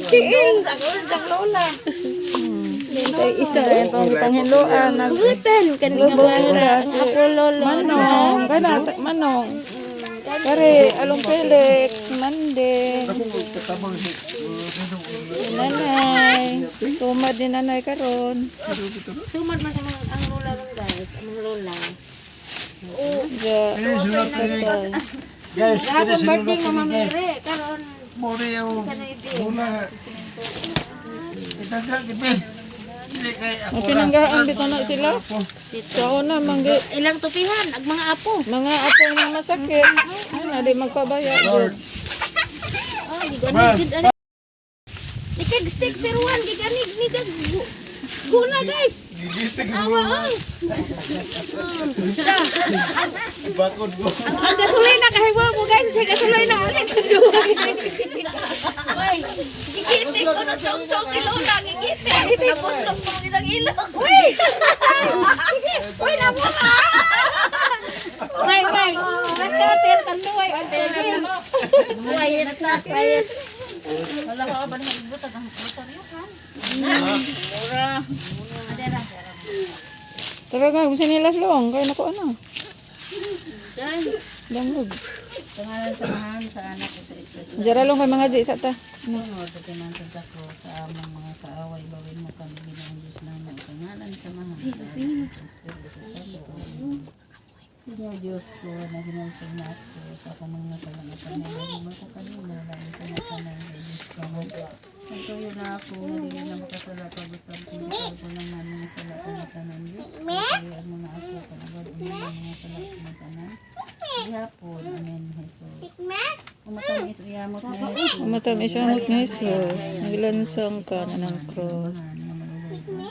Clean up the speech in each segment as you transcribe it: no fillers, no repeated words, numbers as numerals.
Tiil. Lola. Kay isa itong panghiloan nag Butan kan nga Lola, bata. Ako lolo. Manong, kana manong. Kare, Along Felix, Mande. Si Nanay. Tumad ni Nanay karon. Sumad man sa mga ang lola lang, guys. Ang mga lola. Ja. Guys, Gahapon birthday nga Mama Mire. Karon Mori yung muna. Itaga, gipin. Hindi kay ako. Ang pinanggahaan bitaw na sila. Sa una manggi ilang tupihan ag mga apo. Mga apo nga masakit. Ay, na di magpabaya. Lord. Oh, giganig gid ani. Ikag stick 01 giganig ni kag guna, guys. Gigitig Awa oy. Bakod mo. Ang gasolina kahiwa mo, guys, sa gasolina ani Uy, gigitik ko na chong-chong ni Lola, gigitik. Napuslok mo isang ilog. Uy! Sige, uy na mo. Uy, uy. Basta ter tanduay ang ter. Uy, quiet. Wala ka ba na ibutag ang rosaryo ka? Tara ka, gusto nila long. Kaya nako ano. Dangog. Pangalan sa Amahan, sa Anak o sa Espiritu. Jara long kay mga di sa ta. Tungod sa tinantod ako sa among mga kaaway, bawin mo kami, Ginoong Diyos namin. Sa ngalan sa Amahan, sa Anak, sa Espiritu Santo. Señor Diyos ko, na ginalsog na ako sa akong mga sala na pamilya mo ko kanina, lain ko na tanan, Diyos ko. Nagtuyo na ako, nga dili na makasala pag-usap kung ko lang na mga sala ko na tanan, Diyos ko. Tuyuan mo na ako, panagod mo na mga sala ko na tanan. Gihapon, Amen, Jesus. Umatamis uyamot na Jesus. Umatamis ang ni Jesus. Naglansang ka na ng cross.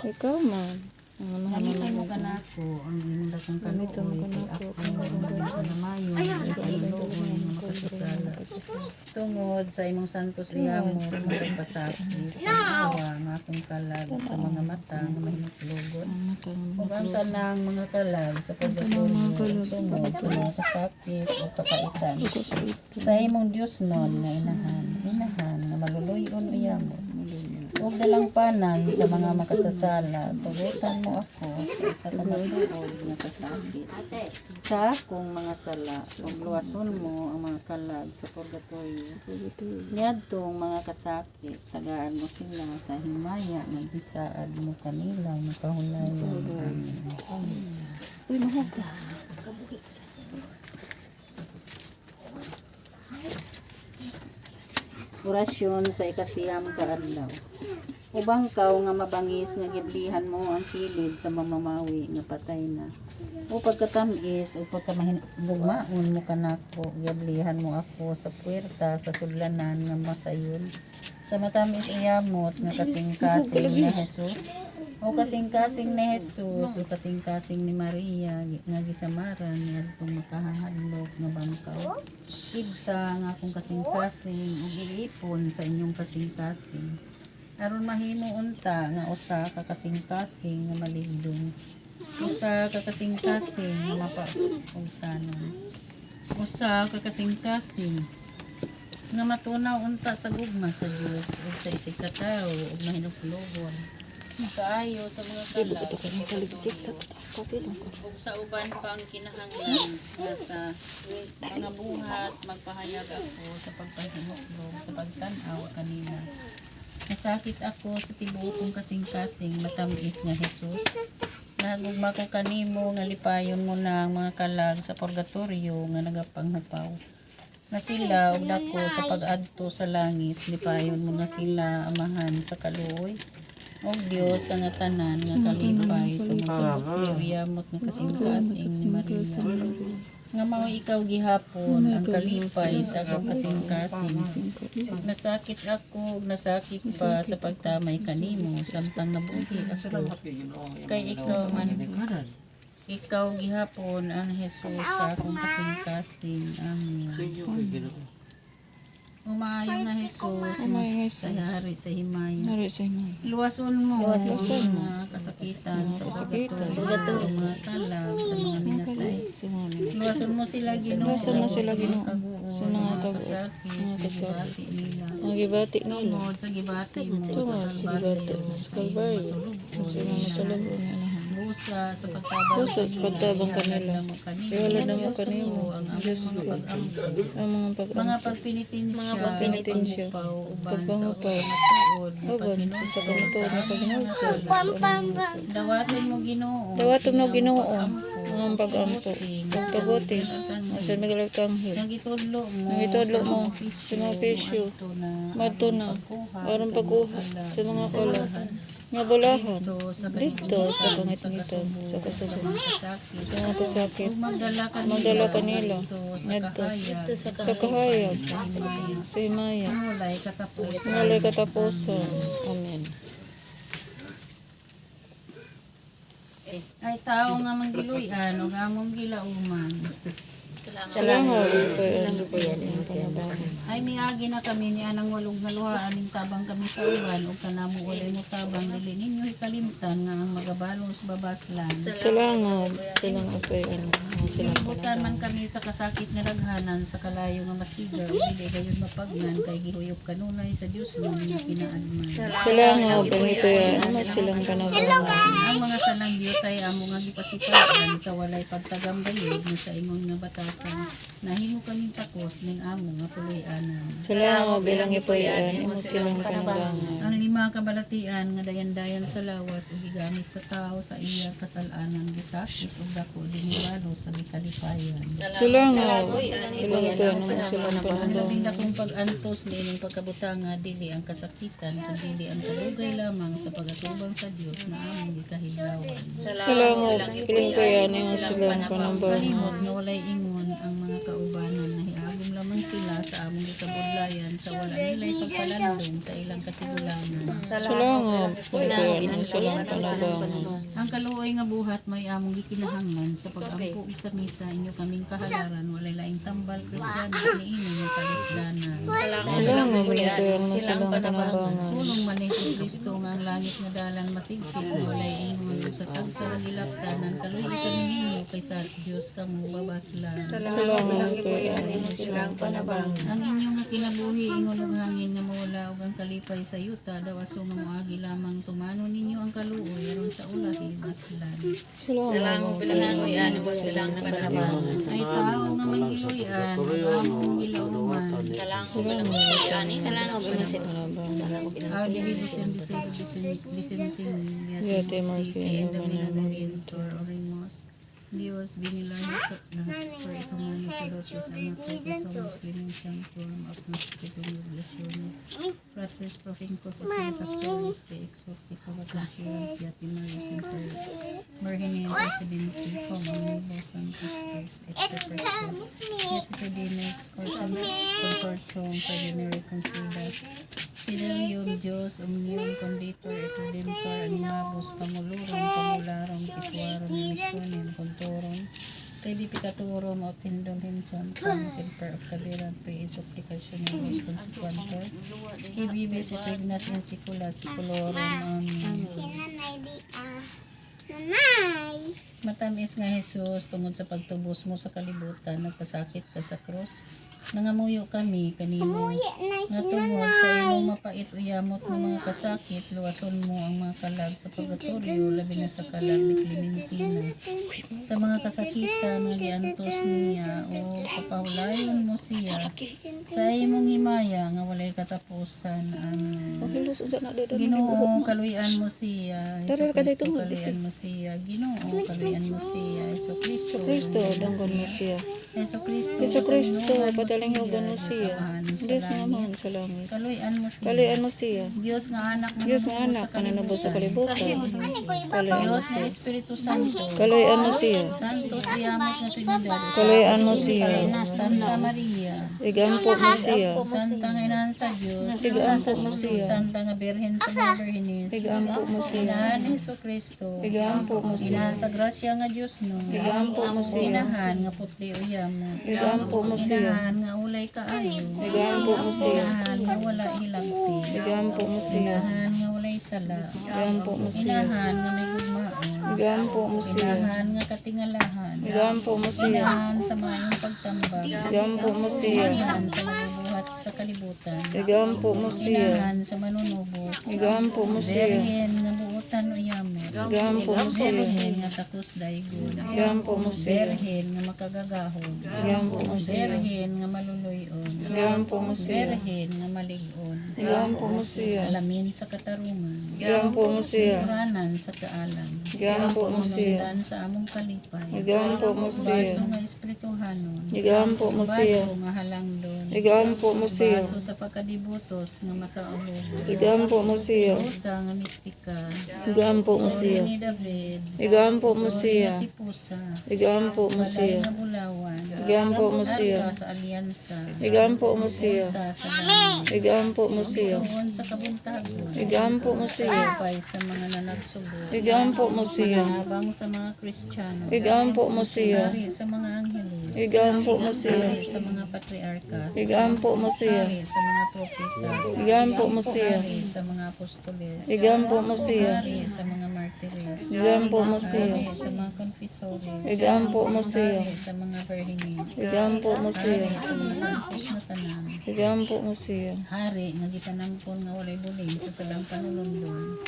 Ikaw man. Ang amahan Gamiton mo kanako ang imong dakong kaluoy kay ako ang namayo kaluoy nga makasasala. Tungod sa imong santos iyamot magpasakit awa nga akong kalag sa mga mata nga mahinuklogon ug ang tanang mga kalag sa pagkatulog tungod sa mga kasakit o kapaitan sa imong Dios non nga inahan, inahan nga maluluyon uyamot ug dalangpanan sa mga makasasala, tugutan mo ako sa kamatuod nga kasakit sa akong mga sala ug luwason mo ang mga kalag sa purgatorio niadtong mga kasakit. Tagaan mo sila sa himaya nga gisaad mo kanila makahulayon. Amen. Uy, mahog. Orasyon sa ikasiyam ka adlaw. Ubang kaw nga mabangis nga giblihan mo ang kilid sa mamamawi nga patay na. O pagkatamis o pagkamahigugmaon mo kanako, giblihan mo ako sa puwerta sa sudlanan nga masayon. Sa matamis iyamot nga kasing-kasing ni Jesus. O kasing-kasing ni Jesus, o kasing-kasing ni Maria, nga gisamaran ni adtong makahahadlok nga bangkaw. Ibta nga akong kasing-kasing ug iipon sa inyong kasing-kasing. Aron mahimo unta nga usa ka kasing-kasing nga maligdong. Usa ka kasing-kasing nga mapaugsanon. Usa ka kasing-kasing nga matunaw unta sa gugma sa Dios ug sa isig ka tawo ug mahinuglugon. Kaayo sa mga kalag sa pagkatuyo ug sa uban pang kinahanglan nga sa mga buhat magpahayag ako sa pagpahimuklog sa pagtan-aw kanina. Nasakit ako sa tibuok kong kasing-kasing, matamis nga Jesus. Nagugma ko kanimo nga lipayon mo na ang mga kalag sa purgatorio nga nagapanghupaw. Na sila og dako sa pag-adto sa langit, lipayon mo na sila, Amahan sa kaluoy. Og Dios ang tanan nga kalipay tungod sa bukli uyamot nga kasing-kasing ni Maria. Nga mao ikaw gihapon ang kalipay sa akong kasing-kasing. Nasakit ako ug nasakit pa sa pagtamay kanimo samtang nabuhi ako. Kay ikaw man ikaw gihapon ang Jesus sa akong kasing-kasing. Amen. Umayo nga Jesus Umayo nga Jesus. sa hari sa himaya. Nari sa inyo. Luwason mo ang mga kasakitan sa Kasakitan. purgatorio, mga kalag sa mga minasay. Sa mga Luwason mo sila, Ginoo. Luwason mo sila, sa mga Ginoo. kaguol, Sa mga mga bag-o. kasakit Mga nga kasakit. gibati nila. Ang gibati nila. Tungod sa gibati mo Tungod sa sa gibati Kalbaryo, mo sa sa imong Kalbaryo, masulubon sa imong nga masulubon nga inahan. Busa sa pagtabang Busa sa pagtabang kanila. Ihalad namo kanimo. Ihalad namo Diyos kanimo. ko, ang among Diyos mga ko. pag-ampo. Ang mga pag-ampo. Mga pagpenitensya, Mga pagpenitensya, pagpangupaw, uban sa pagpangupaw, usa ka matuod, nga uban sa usa ka paghinulsol matuod sa nga among mga paghinulsol sala. sa among mga sala. Dawaton mo, Ginoo, Dawaton mo, kini among Ginoo, pag-ampo, ang pag-ampo, pagtuguti nga sa pagtuguti Miguel nga Arkanghel. sa Miguel Arkanghel. Nga gitudlo mo Nga gitudlo sa mo mga opisyo, sa mga opisyo, moadto na madto aron na pagkuha aron sa pagkuha mga kalag sa mga nga kalag bulahan. nga bulahan Didto sa didto sa pangingitan, pangitan sa sa kasubo, mga kasakit, sa mga kasakit, ug magdala kanila magdala kanila ngadto sa ngadto kahayag sa kahayag sa himaya sa himaya nga walay katapusan. nga walay katapusan. Amen. Ay tao nga manggiluyan ug among gilauman. Salamat po yan. Ay miagi na kami ni anang walong nga aning tabang kami sa uban ug kanamo walay mo tabang, dili ninyo hikalimtan nga ang magabalos babaslan. Salamat. Salamat po yan. Silang Gilibutan man kami sa kasakit nga daghanan, sa kalayo nga masiga ug dili gayon mapagnan, kay gihuyop kanunay sa Dios nga mga kinaadman. Salamat po yan. Ama silang panabangan. Ang mga salang diyotay amo nga gipasipaan sa walay pagtagambayod nga sa ingon nga batasan nahimo kaming takos ning amo nga puloy-anan. Salamat bilang ipayan. Imo silang panabangan. Ang lima ka balatian nga dayan-dayan sa lawas ug gigamit sa tao sa iya kasal-anan gisakit ug dako dinibalo sa gikalipayan. Salamat bilang ipayan. Imo silang Ang panabangan. labing dakong pag-antos niining pagkabutanga dili ang kasakitan kundi ang kalugay lamang sa pagatubang sa Dios na among gikahidlawan. Salamat bilang ipayan. Imo silang panabangan. Kalimot nga walay ingon ang mga kaubanan, nahiagom lamang sila sa among gikabudlayan sa wala nilay pagpalandong sa ilang katigulangan. Salamat bilang ipayan. Imo silang panabangan. Ang kaluoy nga buhat may among gikinahanglan sa pag-ampo ug sa misa, inyo kaming kahalaran, walay laing tambal Kristiyano niini nga kalisdanan. Salamat bilang ipayan. Imo silang panabangan. Pulong man ni Kristo nga ang langit nga dalan masigpit nga walay ingon ug sa tagsa ra gilaptanan, kaluoy kami ninyo kay sa Dios kamo babaslan. Salamat bilang ipayan. Imo silang panabangan. Ang inyo nga kinabuhi ingon og hangin nga mawala ug ang kalipay sa yuta daw aso nga moagi lamang, tumano ninyo ang kaluoy aron sa ulahi baslan. Salamat bilang ipayan. Imo silang panabangan. Ay tao nga manggiluyan ug among gilauman. Panabangan. Audi Vicen Vicente Vicentin Yate Martin, Domina Orientor Orimos Dios binilahi na for itumano sa Lopez Amato Somos Clemenciam Forum of Hospital Oblaciones Fratres Profincos at Factores de Exoxico Vacación Yate Mario Semper Merhene Presidente Como Santos Extra Yate Ferdinand Consortium Ferdinand Consider Fidelium Diyos, Omnium Conditor, et Redemptor, Animabus, Pamulurum, Pamularum, Pituarum, Emissionem, Contorum, Predipicatorum, Otendum, Henson, Pam, Semper, Octaveram, Pre, Supplicationibus, Consequantor, Ibibis, et Ignas, in Sicula, Siculorum, Amen. Nanay. Matamis nga Jesus, tungod sa pagtubos mo sa kalibutan, nagpasakit ka sa krus. Nangamuyo kami kanimo. Nga tungod sa imong mapait uyamot nga mga kasakit, luwason mo ang mga kalag sa purgatorio, labi na sa kalag ni Clementina. Sa mga kasakitan nga giantos niya, o kapahulayon mo siya sa imong himaya nga walay katapusan. Amen. Hilos unsa na dito. Ginoo, kaluyan mo siya. Tara, Hesus kaday Kristo, tungod, kaluyan mo siya. Ginoo, kaluyan mo siya. Hesus Kristo, Kristo, danggon mo siya. Hesus Kristo, Hesus Kristo, patalingugan patalingugan mo siya. Diyos Diyos nga amahan sa langit. Kaluyan mo siya. Kaluyan mo siya. Diyos nga anak Diyos nga anak, mananubos sa kalibutan. Kaluyan mo Diyos nga siya. Espiritu Santo. Kaluyan mo siya. Santos Diamos na Trinidad. Kaluyan mo siya. Santa Maria. Igampo mo siya. Santa nga inahan sa Diyos. Igampo mo siya. Santa nga Birhen sa mga Birhenes. Igampo mo siya. Inahan ni Hesus Kristo. Igampo mo siya. Inahan sa grasya nga Diyos no. Igampo mo siya. Inahan nga putli uyamo. Igampo mo siya. Inahan nga ulay kaayo. Igampo mo siya. Inahan nga wala hilabti. Igampo mo siya. Inahan nga walay sala. Igampo mo siya. Inahan nga may gugmaon. Igampo mo siya. Inahan nga katingalahan. Igampo mo siya. Inahan sa maayong pagtambag. Igampo mo siya. Inahan sa mabubuhat sa kalibutan. Igampo mo siya. Inahan sa manunubos. Igampo mo siya. Berhen nga buotan o yamot. Igampo mo siya. Berhen nga takos daygon. Igampo mo siya. Berhen nga makagagahom. Igampo mo siya. Berhen nga maluluyon. Igampo mo siya. Berhen nga malig-on. Igampo mo siya. Salamin sa katarungan. Igampo mo siya. Puranan sa kaalam. Igampo mo siya. Panundan sa among kalipay. Igampo mo siya. Baso nga espirituhanon. Igampo mo siya. Baso nga halangdon. Igampo mo siya. Baso sa pagkadibutos nga masaulogon. Igampo mo siya. Pusa nga mistika. Igampo mo siya. Ni David. Igampo mo Gloria siya. Tipusa. Igampo mo Balay siya. nga bulawan. Igampo mo siya. Arka sa alyansa. Igampo mo siya. Punta sa langit. Igampo mo siya. Tuon sa kabuntagon. Igampo mo siya. Upay sa mga nanagsubo. Igampo mo siya. Mananabang sa mga Kristiyano. Igampo mo siya. Hari sa mga angheles. Igampo mo siya. Hari sa mga patriarkas. Igampo mo siya. Hari sa mga propeta. Igampo mo siya. Hari sa mga apostoles. Igampo mo siya. Hari sa mga martires. Igampo mo siya. Hari sa mga confessores. Igampo mo siya. Hari sa mga virgins. Igampo mo siya. Hari sa mga santos na tanan. Igampo mo siya. Hari nga gipanampon nga walay bulin sa salang panulundon.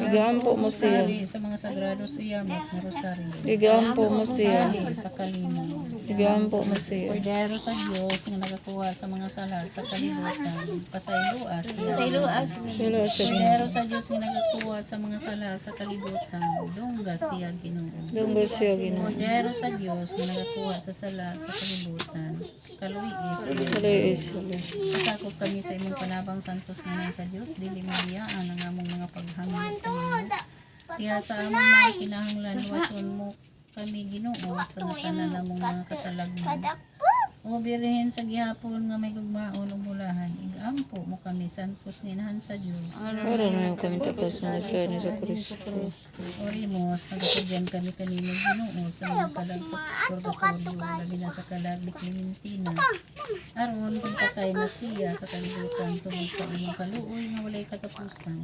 Igampo mo siya. Hari sa mga sagrado suyamot nga rosaryo. Igampo mo siya. Hari sa kalinaw. Igampo mo siya. Kordero sa Diyos nga nagakuha sa mga sala sa kalibutan. Pasayloa siya. Pasayloa Sila siya. Kordero sa Diyos nga nagakuha sa mga sala sa kalibutan. Dungga siya Ginoo. Dunggo siya, Ginoo. Kordero sa Diyos nga nagakuha sa sala sa kalibutan. Kaluwi siya. Tuloy sila. Pasakop kami sa imong panabang santos nga nay sa Dios, dili mo biyaan ang among mga paghangyo kanimo. Kaya sa among mga kinahanglan wason mo kami Ginoo sa tanan namong mga katalagman. O birhen sa gihapon nga may gugmaon ug bulahan, igampo mo kami santos nga inahan sa Dios. Para na yung kami tapas na siya ni sa Kristo. Orimos, nagapagyan kami kanimo Ginoo sa mga kalag sa purgatorio, labi na sa kalag ni Clementina. Aron kung patay na siya sa kalibutan tungod sa imong kaluoy nga walay katapusan.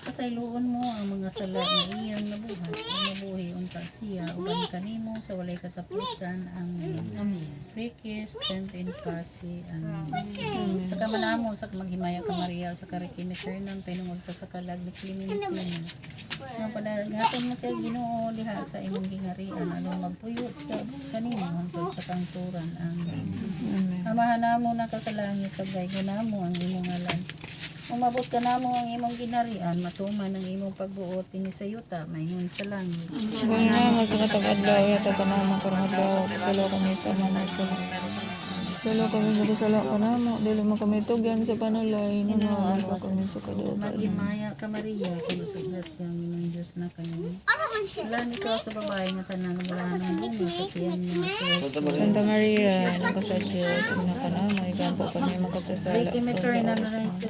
Pasayloon mo ang mga sala nga iyang nabuhat ug mabuhi unta siya uban kanimo sa walay katapusan. Amen. Amen. Request and in pasi. Amen. Sa kamanamo sa maghimaya ka Maria sa kariki ni Fernan pinungod pa sa kalag ni Clementina. Nga pala gaton mo siya Ginoo diha sa imong gingarian aron magpuyo siya kanimo hangtod sa kangturan. Amen. Amen. Amahan namo na ka sa langit, pagdaygo namo ang imong ngalan. Umabot ka namo ang imong ginarian, matuman ang imong pagbuot dinhi sa yuta, maingon sa langit. Kung nga sa katag-adlaw, yata ka naman karong adlaw, kasalo kami sa mga sala. Salo kami sa kasala ka namo, dili mo kami tugyan sa panulay, nunaan sa kami sa kadutan. Maghimaya ka Maria, puno sa grasya ang imong Diyos na kanimo. Wala ni ka sa babae nga tanan wala nang bunga sa tiyan niya. Santa Maria, anak ka sa Diyos, una ka namo, igampo kami makasasala. Reiki Materna na sa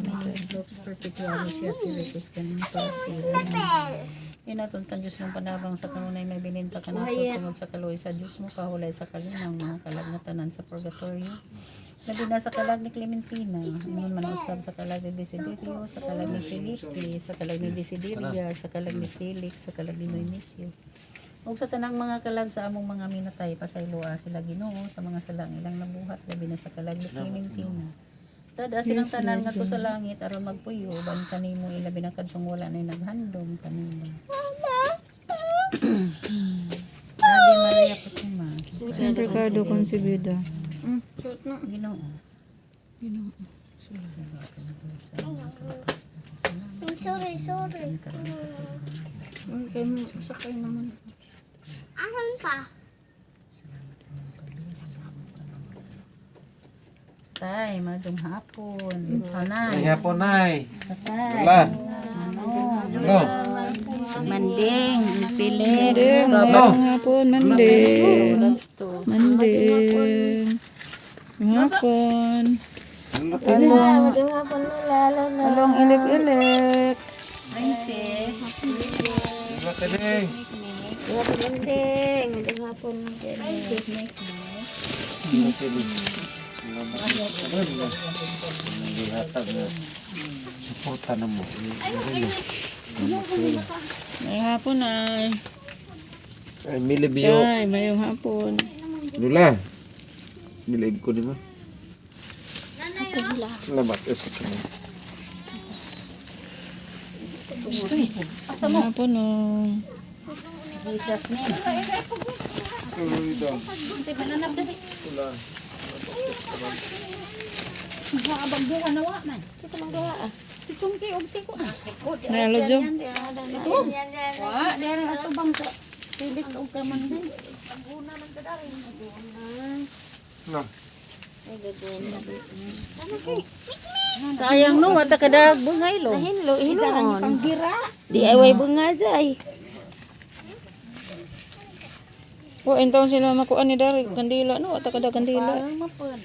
Lux Perpetualis siya request kanin pasi. Inatuntan Diyos ng panabang sa kanunay may bininta ka nato tungod sa kaluoy sa Diyos mo kahulay sa kalinaw mga kalag na tanan sa purgatorio. Labi na sa kalag ni Clementina, ingon man usab sa kalag ni Desiderio, sa kalag ni Felipe, sa kalag ni Desideria, sa kalag ni Felix, sa kalag ni Noemisio. Ug sa tanang mga kalag sa among mga minatay, pasayloa sila Ginoo sa mga salang ilang nabuhat, labi na sa kalag ni Clementina. Tada silang tanan ngadto sa langit aron magpuyo uban kanimo ilabi na kadtong wala nay naghandom kanimo. Ave Maria Pusima. San Ricardo Concebida. Ginoo. Ginoo. Sorry, sorry. Sakay naman. Asan ka? Tay, magandang hapon. Ikaw na. Ay, hapon, nay. Tatay. Wala. Ano? Ano? Manding, Felix. Manding, mayroong hapon, manding. Manding. Hapon. Along, along ilik-ilik. Princess. Wala ka din. Manding. Magandang hapon. Princess, Mek Mek. Gihatag na. Suporta na mo. May hapon ay. Ay, milibiyo. Ay, mayong hapon. Lula. Nilib ko nimo. Salamat. Eh, sa kanya. Mayong hapon, oh. Jesus name. Abang na wa man. Si Chungki og si ko. Nalo, Jo. Wa, dere ato bang sa pilit og kaman din. Na. Sayang no, wata kadag bungay lo. Hinlo, hinon. DIY bunga jay. Wa, intaon sila makuha ni Dari. Kandila, no? Wata kada kandila. Mapod.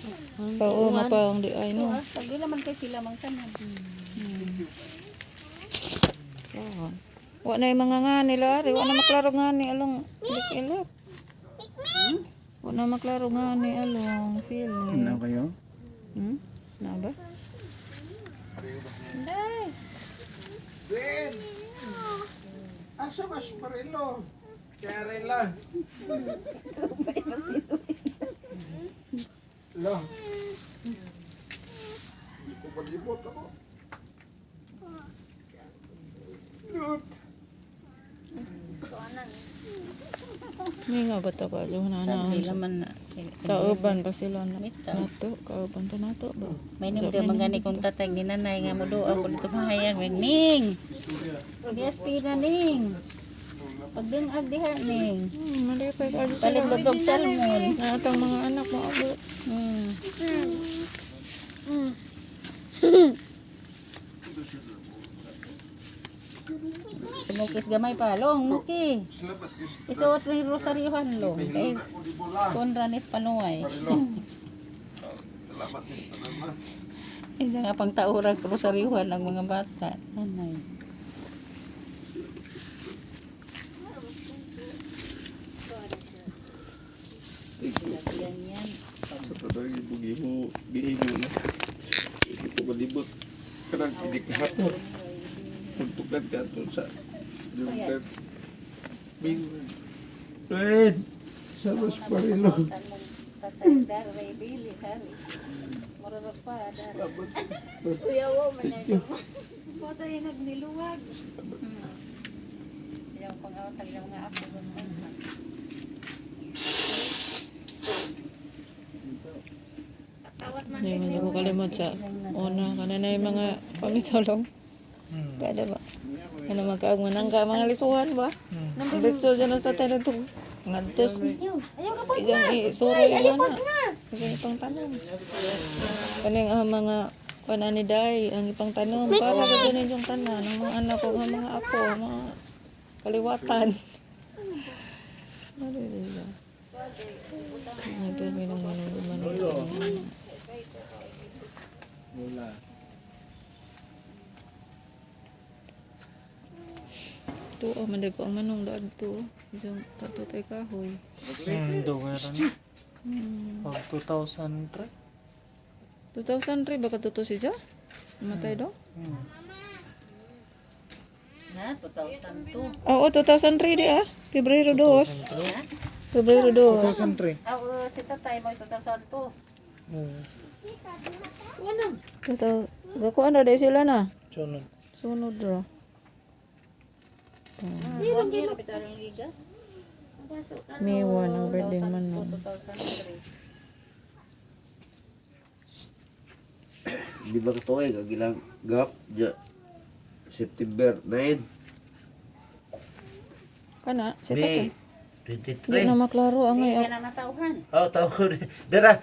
Oo, mapaong di ay, no? Pagila man kay sila mang tanan. Wa na yung mga nga nila, Ari. Wa na maklaro nga ni along ilok-ilok. Wa na maklaro nga ni along feeling. Na kayo? Hmm? Na ba? Ben! Asa mas parilo? Kaya rin lang. Lo. Hindi ko palibot ako. Lut. May nga bata ka. Jo, na na. Sila man na. Kauban pa sila na. Mita. Nato, kauban to nato ba? May nung di mangani kong tatay ni nanay nga mo do ako dito mahayag weng ning. GSP na ning. Pagdingag diha ning. Malipay ka sila. Palit ko tog salmon. Na atang mga anak mo abot. Sumukis gamay pa long muki. Salamat. Isuot rin rosaryohan long kay konranis panuay. Salamat. Salamat. Hindi nga pang taurag rosaryohan ang mga bata. Nanay. Yan yan. Sa tanang ibugiho, gihingo na. Hindi ko malibot. Kanang hindi kahapon. Puntukan ka doon sa lugar. Bing. Ben! Sa mas parilo. Tatay daray bili hari. Murag pa dar. Thank you. Patay nagniluwag. Ilang pang-awatag ilang mga apo. Hindi man ko kalimot sa una kana na yung mga pamitolong. Kada ba? Kana magkaag manangka mga lisuhan ba? Ang betso dyan sa tatay na ito. Ngadtos. Iyang isuroy yan na. Isang ipang tanom. Kaning ang mga kuan ani day ang ipang tanom para sa ganin yung tanan ang mga anak ko ang mga apo ang mga kaliwatan. Ano yun? Ay, pero may nang manong manong. Wala. Tuo, man ko ang manong daad to. Isang katutay kahoy. Dugay ra na. Pag 2003. 2003 ba katuto si Ja? Namatay daw? Na, 2002. Oo, 2003 di ah. Pebrero 2. Pebrero 2. 2003. Ah, oo, si tatay mo 2002. Oo. Tuto, gakuan ra dahil sila na. Sunod. Sunod ra. One year, bitaw ang ligas. May 1 ang birthday manong. 2003. Di ba katuig ang ilang gap? Ja, September 9. Kana, si tatay. May Di 23. na maklaro ang Hindi ay. ka na natauhan. Oh, tawag Dara.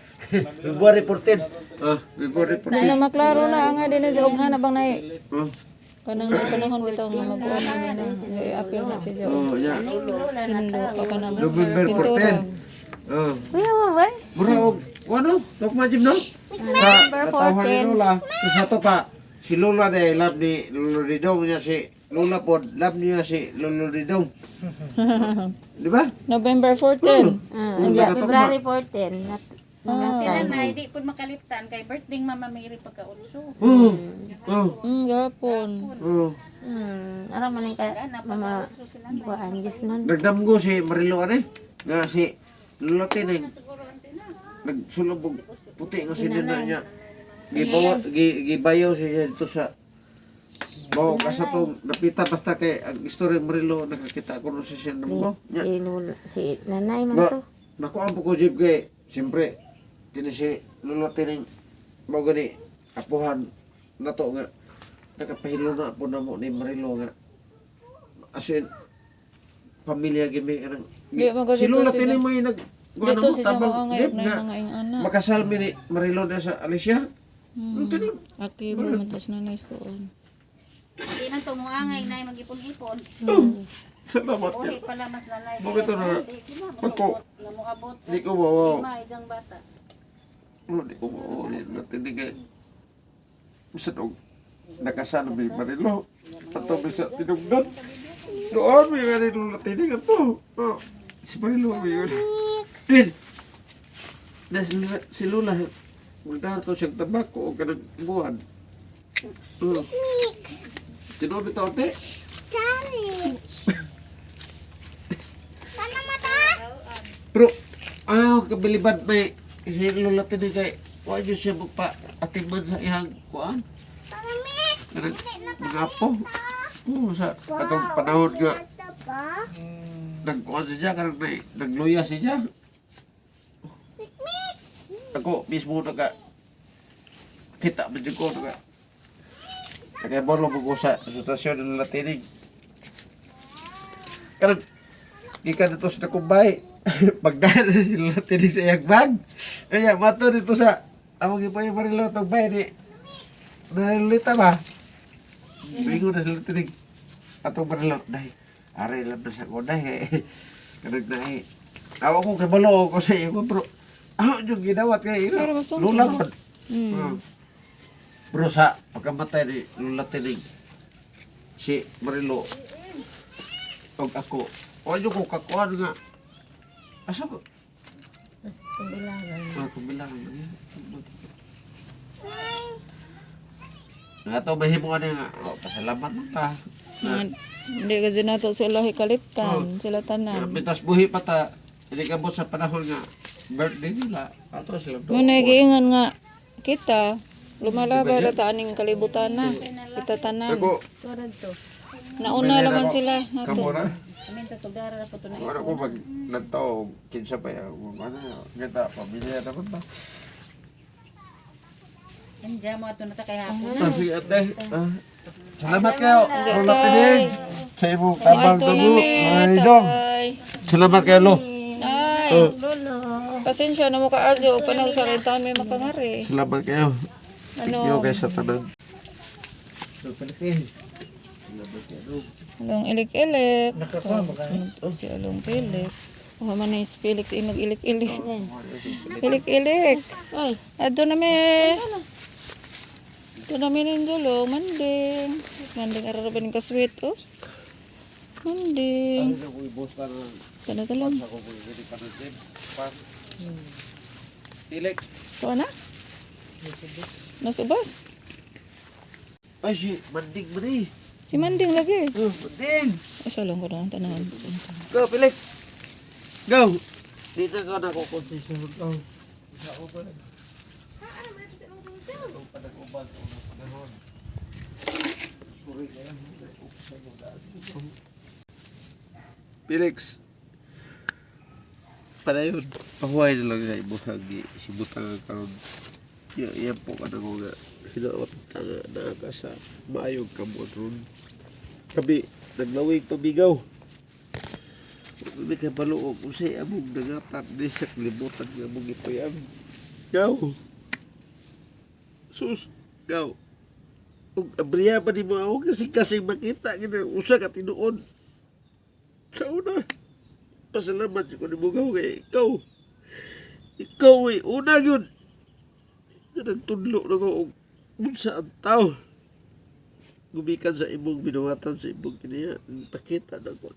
February 14. Ah, February 14. Di na maklaro na ang ay din sa og nga na bang nay. Oh, Kanang nay panahon bitaw nga magkuan na na. I-appeal na si Ja. oh, yeah. Hinlo pa ka naman. November 14. Oh. Kuya mo ba? Mura og ano? Tok majib no? November 14. Ni Lola. Terus ato pa si Lola de love ni Lolo Didong niya si Lola pod love niya si Lolo Didong. Di ba? November 14. Mm, February 14. Sila na, hindi po makaliptan kay birthday Mama Mary pagka 8. Oh. Oh. Gapon. Oh. Ara man ka mama kuan Diyos nun. Nagdamgo si Marilo ane. Nga si Lolo Tining. Nagsulubog puti nga sinina niya. Gibawa, gibayaw siya dito sa Bawa ka sa tong napita basta kay ang istorya ni Marilo nakakita ko no sa siya namgo. Nya, Si Lola, si nanay man Na, to. nakuha po ko Jeep kay siyempre kini si Lolo Tining mao gani apuhan nato nga nakapahilo na po namo ni Marilo nga as in pamilya gid may kanang Di, man ko si dito Lola si Tining may nag kuha Dito namo si tabang sa mga Jeep ngayon na nga mga ing anak. makasal mi ni Marilo na sa Alicia. Tining Aktibo man tas nanay sa kuan. Hindi nang tumuangay na mag-ipon-ipon. Salamat Buhi pala mas nanay. Bakit ano? Pagko- Namuabot. Di ko mawaw. Lima, igang bata. Oh, di ko mawaw. Di ko tinig eh. Bisan og nakasal mi Marilo. Ato bisa tinugdan. Doon may Marilo na tinig ato. Oh, si Marilo may yun. Din! Na si Lula, magdato siyang tabako o kanang buwan. Oh. Tinubi to, ate? Pero, ayaw, kabilibad may si Lola tinig kay, wa dyan siya magpa atiman sa iyang kuan. Kanang mga apo. Oo, sa atong panahon nga, nagkuan siya, kanang nagluya siya. Ako mismo naka, kita ba dyan ko, naka, nakabalo mo ko sa sitwasyon ng Lola Tinig. Kanang, gikan dito sa Nakumbay. Pagdaan na sila tinig sa iyang bag. Kaya mato dito sa among ipayo Marilo tong bay ni. Nalita ba? Bingo na sila tinig. Atong Marilo dai. Aray lang na sa ko dai. Kanag na eh. Awa ko kay balo ko sa iyo bro. Ako yung ginawat kay ilo. Pero basta Lula man. Bro sa pagkamatay ni Lula Tinig si Marilo og ako. O ko kakuan nga. Asa ba? Kumbilangan. Ah, kumbilangan. Nga to mahimo ani nga. Oh, pasalamat mo ta. Nga, hindi kasi nato sila hikaliptan, sila tanan. Mitas buhi pa ta. Hindi ka sa panahon nga birthday nila. Ato sila do. Muna giingon nga kita lumalabay ra ta aning kalibutan na. Kita tanan. Ako, Nauna laman sila nato. kamo na. Amin sa tugdara na po ito na. Ano ko pag nagtao, kinsa pa ya, ano, kita, pamilya naman ba? Nandiyan mo ato na ta kay hapon. Ah, sige ate. Ah, salamat kayo. Lola Tinig. Sa imong tabang Ato dugo. na Ay, dong. Tay. Salamat kayo, Lo. Ay, Oh, pasensya na mo kaadyo panag sa taon may makangari. salamat kayo. Thank you Ano? kayo sa tanan. So, Philippines. Salamat kayo. Along ilik-ilik. Nakakuha mo ka? Oh, si Along Felix. Oh, man na si Felix inog ilik-ilik. Ilik-ilik. Ay, Ado na me. Ito na me nindulo, manding. Manding araraban ka sweet oh. Manding. Ano ko ibos ka ng Kana talang. ako ko ibili ka ng gym. Pan. Felix. Kuha na? Nasubos. Ay, si Manding man eh. Si Manding lagi. Oh, Manding. Ay, salong ko na ang tanawan. Go, Felix. Go. Dito ka na kukunti sa Go. Sa uban. Felix. Padayon. Pahuway na lang sa imuhang sibutang karon. Iya po ka na ko nga. Hinaot ta nga naa ka sa maayong kamot ron. Kami, naglawig pabigaw. Kami ka baluog usay among nangatan ni sa kalibutan nga among ipuyam. Gaw. Sus, gaw. Ug abriya pa ni mo ako kasi kasing makita gina usa ka tinuod. Sa una. Pasalamat ko ni mo gaw kay ikaw. Ikaw ay una yun. Nga nagtudlo na ko og unsa ang tao. Gumikan sa imong binuhatan sa imong kiniya, pakita na ko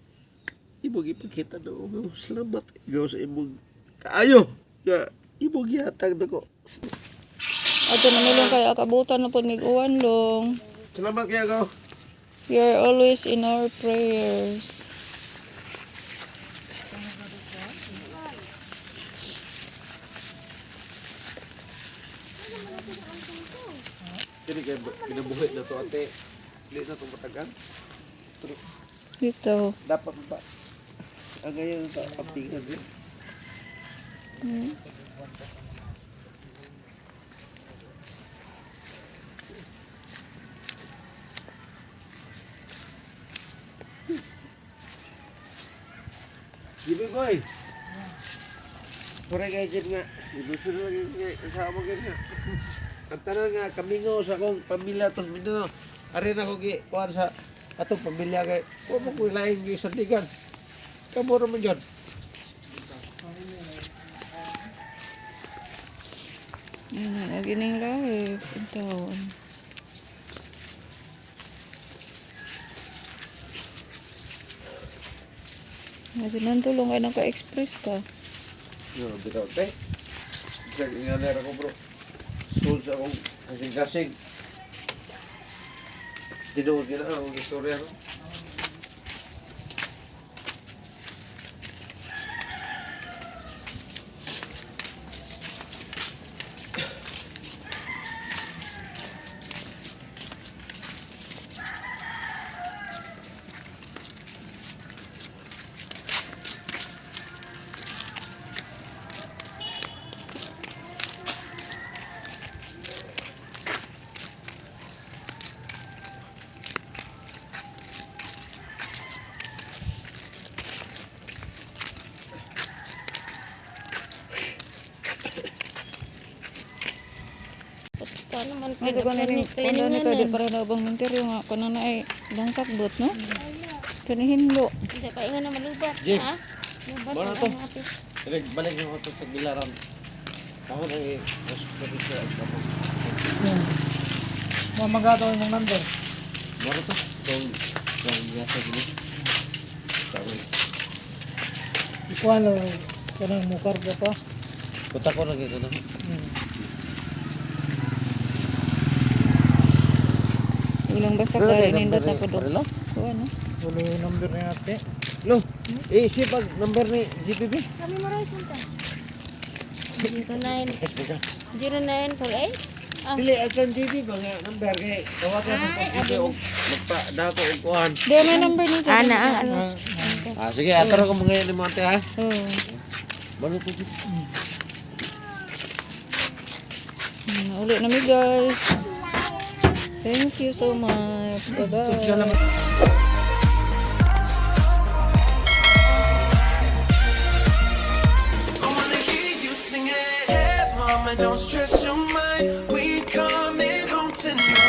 imong ipakita na ko. Salamat ikaw sa imong kaayo nga Ibog yatag na ko. Ato manulong kay akabutan na pod mig uwan long. Salamat kaya ko. You are always in our prayers. Kini kay kinabuhi na to ate. Dili na to matagal. Dito. Dapat ba? Ang ganyan ta apingan din. Jibi boy. Pura kay jib nga. Ibusun lagi kay sa mo nga. Ang tanan nga kamingo sa akong pamilya tos Mindanao. Ari na ko gi kuan sa atong pamilya kay wa mo ko lain gi sandigan. Kamo ra man jud. Ayun, lagi ning live. Ang taon. Kasi nantulong ay naka-express ka. No, bitaw te. Sa inganer ako bro. Sul sa akong kasing-kasing. Tinuod gina ang istorya no. Puta naman Kasi kung ano kung ano ka, di para na bang minteryo nga, kung ano ay dangsak bot, no? Kanihinlo. Hindi pa ingon na malubat. Jim. Ha? Lubat Wala ang to. ang api. Balik balik yung ako sa gilaran. Ako na eh, mas pwede siya ang kapo. Mamagato yung number. Maro to. Kung kung yata gini. Tama. Ikuan lang kanang mukarga pa. Punta ko lagi ko na. Ulang basta ka, nindot na po do. Barilo? Kuha, no? Wala yung number ni ate. Lo, eh siya pag number ni GPB. Kami maray punta. 09 0948. Ah. Dili akan GPB ba nga number kay tawagan mo Ay, pag GPB og magpa dako og kuan. Di, may number niya. Ana ang ano. Ah sige, atro ko mga ni mo ate ha. Oo. Balo to. Uli na mi guys. Thank you so much. Bye-bye. I wanna hear you sing it. Hey, mama, don't stress your mind. We coming home tonight.